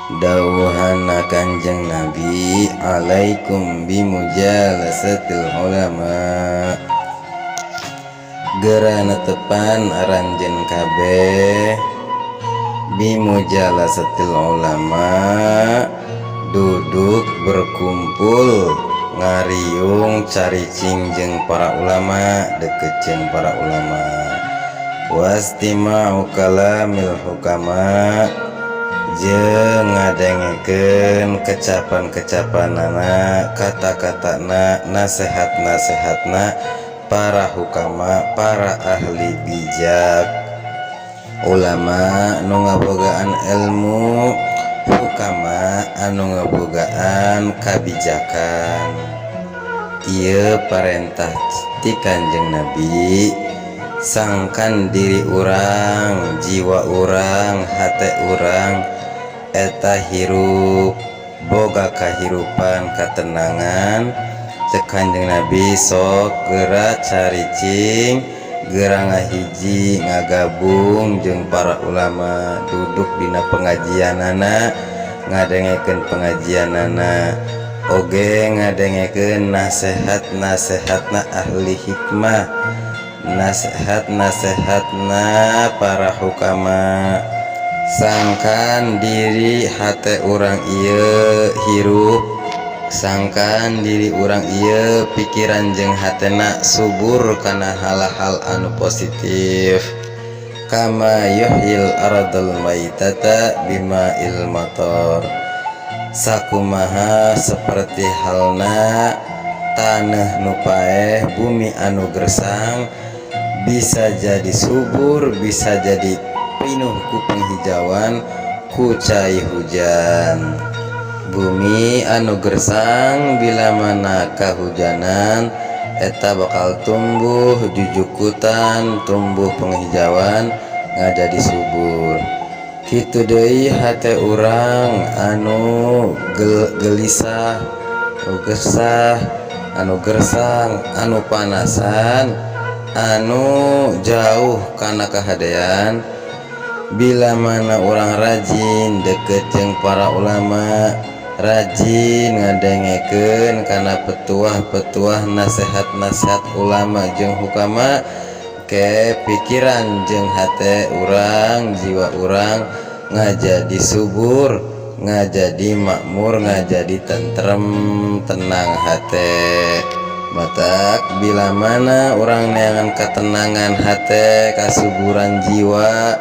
Dawuhana Kanjeng Nabi, "Alaikum bimujalasatil ulama." Gera netepan aranjeun kabeh, bimujalasatil ulama, duduk berkumpul, ngariung, caricing jeung para ulama, deket jeung para ulama, wastima'u kalamil hukama, jeung ngadengekeun kecapan-kecapanana, kata-katana, nasehat-nasehatna para hukama, para ahli bijak, ulama nu ngabogaan ilmu, hukama anu ngabogaan kabijakan. Ieu parentah ti Kanjeng Nabi sangkan diri urang, jiwa urang, hate urang eta hirup, boga kahirupan katenangan. Cek Kanjeng Nabi, sok gera caricing, gera ngahiji, ngagabung jeung para ulama, duduk dina pengajianana, ngadengekeun pengajianana, oge ngadengekeun nasehat-nasehatna ahli hikmah, nasehat-nasehatna para hukama, sangkan diri hate urang ieu hirup, sangkan diri urang ieu pikiran jeung hatena subur kana hal-hal anu positif, kama yuhyil ardal maitata bima'il matar, sakumaha seperti halna tanah nu paeh, bumi anu gersang bisa jadi subur, bisa jadi pinuh ku penghijauan ku cai hujan. Bumi anu gersang bila mana kahujanan eta bakal tumbuh jujukutan, tumbuh penghijauan, ngajadi subur. Kitu deui hate urang anu gelisah, anu gesah, anu gersang, anu panasan, anu jauh kana kahadean, bila mana urang rajin deket jeung para ulama, rajin ngadengekeun kana petuah-petuah, nasehat-nasehat ulama jeung hukama, ke pikiran jeung hate urang, jiwa urang ngajadi subur, ngajadi makmur, ngajadi tentrem, tenang hate. Matak bila mana urang neangan ketenangan hate, kasuburan jiwa,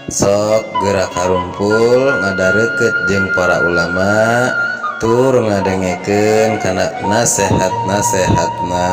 sok gera karumpul, ngadareukeut jeung para ulama, tur ngadengekeun kana nasehat-nasehatna.